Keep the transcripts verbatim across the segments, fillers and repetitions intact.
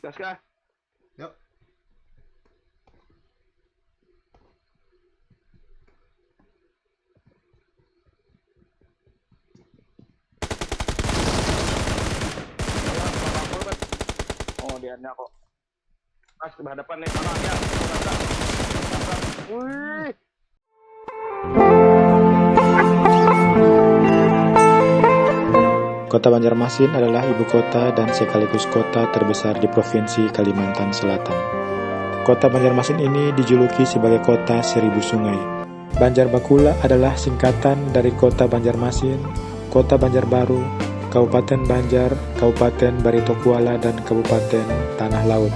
Gas kah? Yuk. Oh, dia kok. Pas berhadapan nih sama dia. Wih. Kota Banjarmasin adalah ibu kota dan sekaligus kota terbesar di Provinsi Kalimantan Selatan. Kota Banjarmasin ini dijuluki sebagai kota seribu sungai. Banjar Bakula adalah singkatan dari Kota Banjarmasin, Kota Banjarbaru, Kabupaten Banjar, Kabupaten Baritokuala, dan Kabupaten Tanah Laut.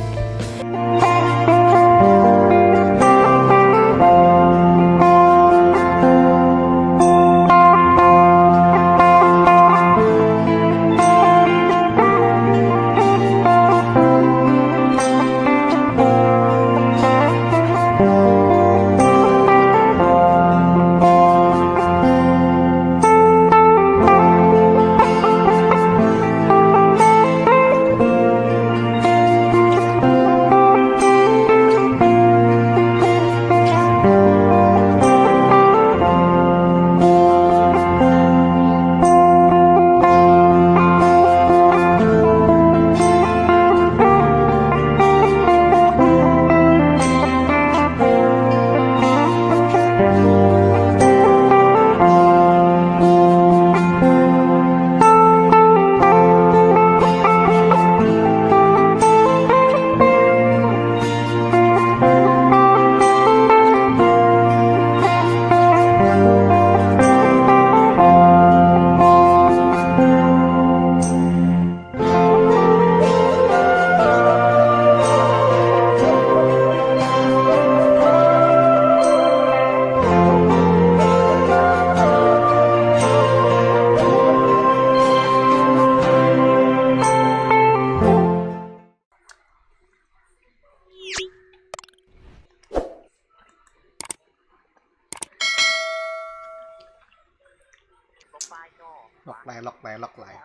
Lok lai, lok lai, lok lai.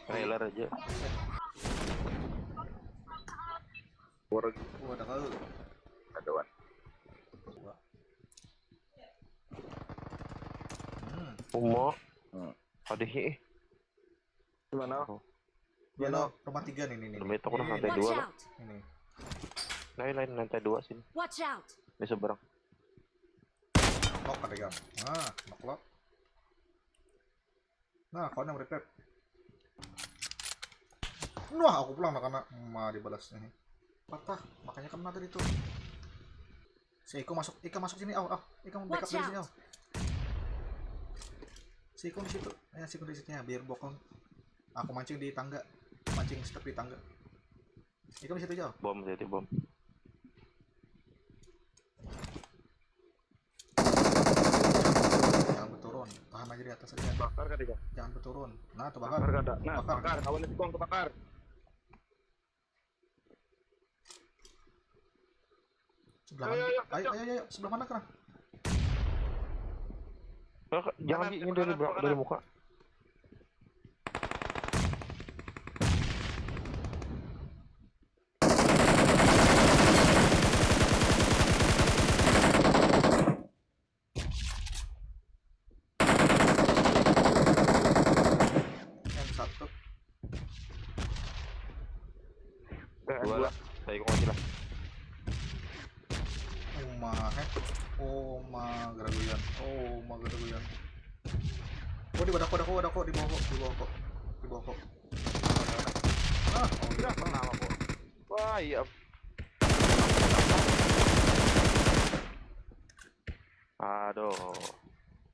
Trailer aja. Waduh, kau. Aduan. Hmm. Umo. Aduh, ih. Gimana? Oh. Ya, no, rumah tiga nih, nih, nih. Rumah itu kurang Ini, lantai ini, dua. Watch out! Ini. Lain, lain, lantai dua sini. Watch out! Di seberang. Knock ada, Gang. Nah, knock lock. Nah, kau yang retap. Wah, aku pulang nak kena. Ma dibalasnya. Patah, makanya kena tadi tuh. Si Iko masuk, Ika masuk sini, au, au. Ika mau backup Watch dari sini, out. Au. Si Iko di situ. Ya, si Iko di situ ya, biar bokong. Aku mancing di tangga. Mancing step di tangga. Iko di situ aja, Au. Bom, jadi bom. Jangan berturun. Tahan aja di atas aja. Bakar kan dia? Jangan berturun. Nah, tuh bakar. Bakar kada? Nah, Bakar. Bakar. Kawan itu kong bakar. Sebelah Ayo, mana? ayo, Ayo, ayo, ayo, sebelah mana, Kang? Eh, jangan Kanan, di ini kanan, dari belakang, kanan. Dari muka. M satu. Udah, Dua dua. Lah. Saya ikut aja lah. Uma, eh. Uma geraguyan. Uma geraguyan. Oh, di bawah kok, di bawah kok, di bawah kok, di bawah kok. Ah, oh, Tidak pernah aku. Wah, iya. Aduh,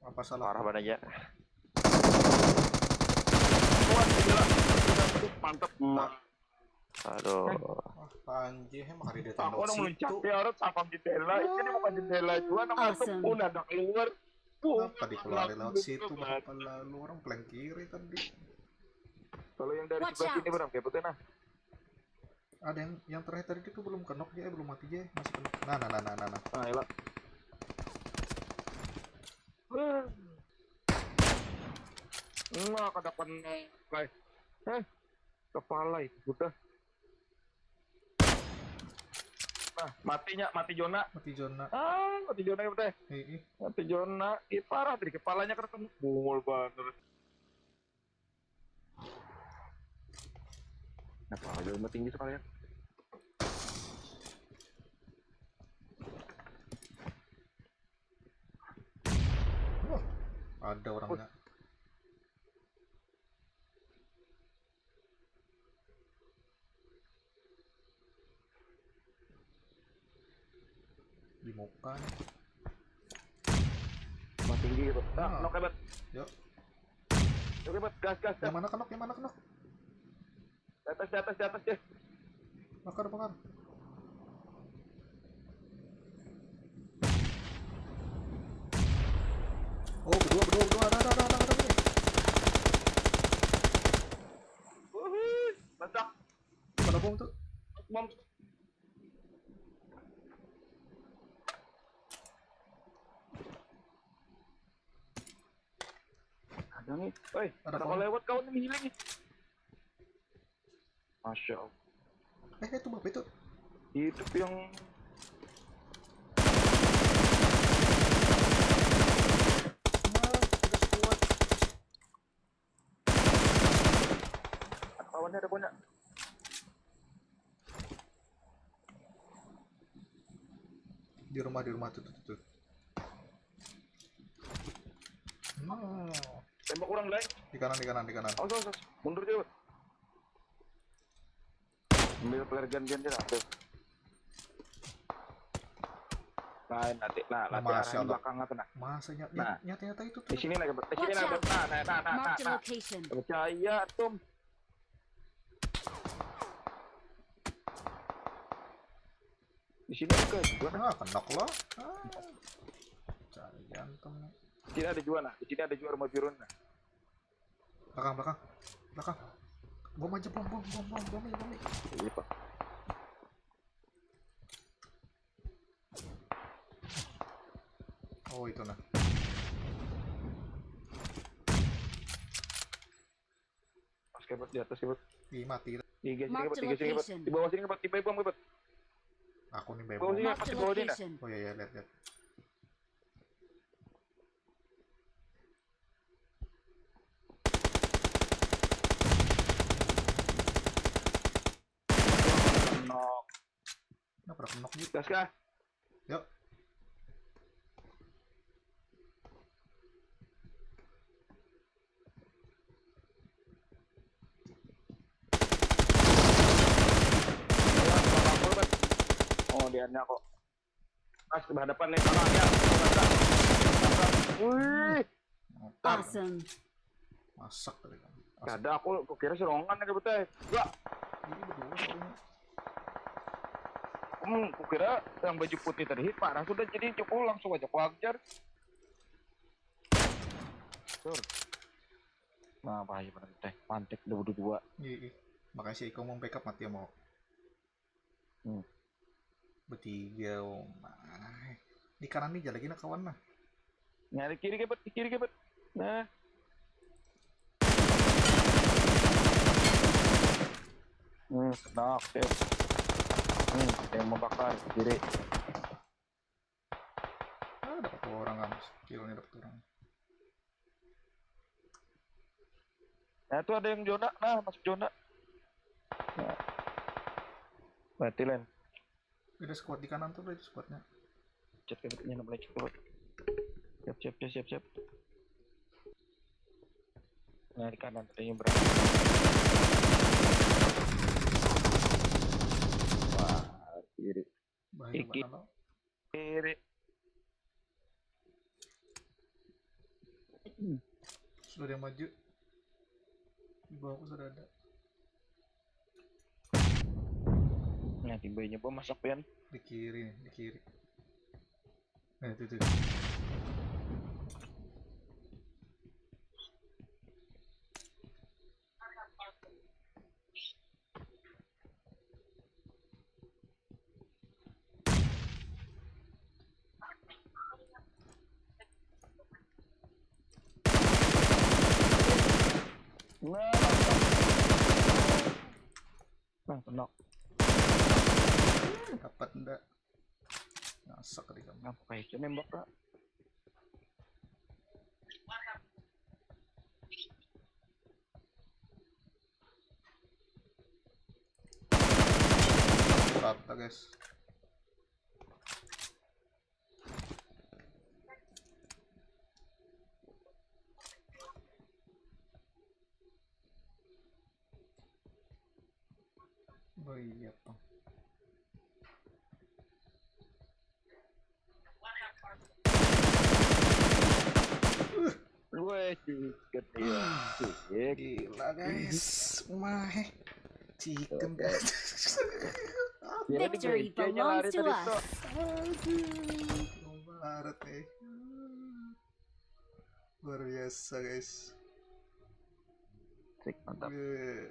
apa salah? Parah banget aja. Kuat, gila. Mantap. Aduh. Wah, panji, emang hari dia Aku tembak orang meluncak situ. Ya, orang sapam jendela. Itu dia bukan jendela juga, nama Awesome. pun ada keluar. Tuh, Apa dikeluarin lewat situ, berapa lalu orang flank kiri tadi. Kalau yang dari Watch sebelah sini out. Berang, kayak betul nah. Ada yang yang terakhir tadi itu belum kenok dia, belum mati dia, masih kenok. Nah, nah, nah, nah, nah, nah. Nah, elak. Wah. Nah, kada kena. Kai. Eh, kepala itu sudah. Nah, matinya, mati Jona. Mati Jona. Ah, mati Jona ya, teh. Heeh. Mati Jona. Ih, parah tadi kepalanya kena kena. Bungul banget. Kenapa aja rumah tinggi sekalian? Wah, ada orangnya. Di muka nih. Rumah tinggi gitu. Ah, ah. Nok hebat. Yuk. Oke, bet, gas, gas, gas. Yang mana kenok, yang mana kenok? Di atas, di atas, di atas, deh. Bakar, bakar. Oh, kedua, kedua, kedua, ada, ada, ada, ada, ada. Wuhui, mantap. Mana bom tuh? Bom. Ada nih. Oi, ada kau lewat kau nih healing. Masya Allah. Eh, itu apa itu? Itu yang kawannya ada punya. Di rumah, di rumah tuh, tuh, tuh. Hmm. Tembak orang, Blay. Di kanan, di kanan, di kanan. Awas, awas, awas. Mundur jauh. Ambil player gantian dia, tuh. Nah, nanti, nah, nanti arahnya belakang apa, nah. Masa nyata, nah. Nyata, nyata itu tuh. Di sini lagi, di sini lagi. Nah, nah, nah, nah, nah. Percaya, Tom. Di sini ada juga. Ah, kenok lo. Ah. Cari jantung nih. Di sini ada juga, nah. Di sini ada juga rumah biru, nah. Belakang, belakang. Belakang. Bom aja, bom, bom, bom, bom, bom, bom. Iya, Pak. Oh, itu nah. Pas kebet di atas kebet. Ih, mati. Di gas ini kebet, di gas ini kebet. Di bawah sini kebet, di bawah kebet. Aku nih bawah. Bawah sini kebet, di bawah sini. Oh iya, iya, lihat, lihat. Kenok. Kenapa kenok gitu? Gas kah? Yuk. Oh, diannya kok. Pas berhadapan nih sama ya. Wih. Awesome. Masak tadi kan. Kada, aku, aku kira serongan ya betul. Gua. Ini berdua sebenarnya. Hmm, aku kira yang baju putih tadi parah sudah, jadi cukup langsung aja aku ajar. Tur. Nah, bahaya benar teh. Pantek udah berdua. Iya, iya. Makanya si Iko mau backup mati ya mau. Hmm. Bertiga, oh my. Di kanan nih lagi nak kawan nah. Nah, di kiri kebet, di kiri kebet. Nah. Hmm, knock, ya. Hmm, yang membakar kiri. Ah, dapat dua orang kan. Killnya dapat orang. Nah, itu ada yang zona. Nah, masuk zona. Nah. Mati, Len. Ada squad di kanan tuh, itu squadnya. Cek ini mulai cukup. Siap, siap, siap, siap, siap. Nah, di kanan ada yang berapa? Wah, kiri. Bahaya banget. Kiri. Sudah ada yang maju. Di bawahku sudah ada. Nah, timbainya bom masak pian. Di kiri nih, di kiri. Nah, itu tuh. Bang, knock. Dapat ndak? Nyasak di kamu. Apa itu nembak, Kak? Rata, guys. Oh iya, Bang. Weh, chicken ya. Chicken. Gila, guys. Umah, eh. Chicken, guys. Dia Victory digencetnya lari belongs to tadi, us. Kak. Aduh, Barat, eh. Luar biasa, guys. Sik, mantap. Wih.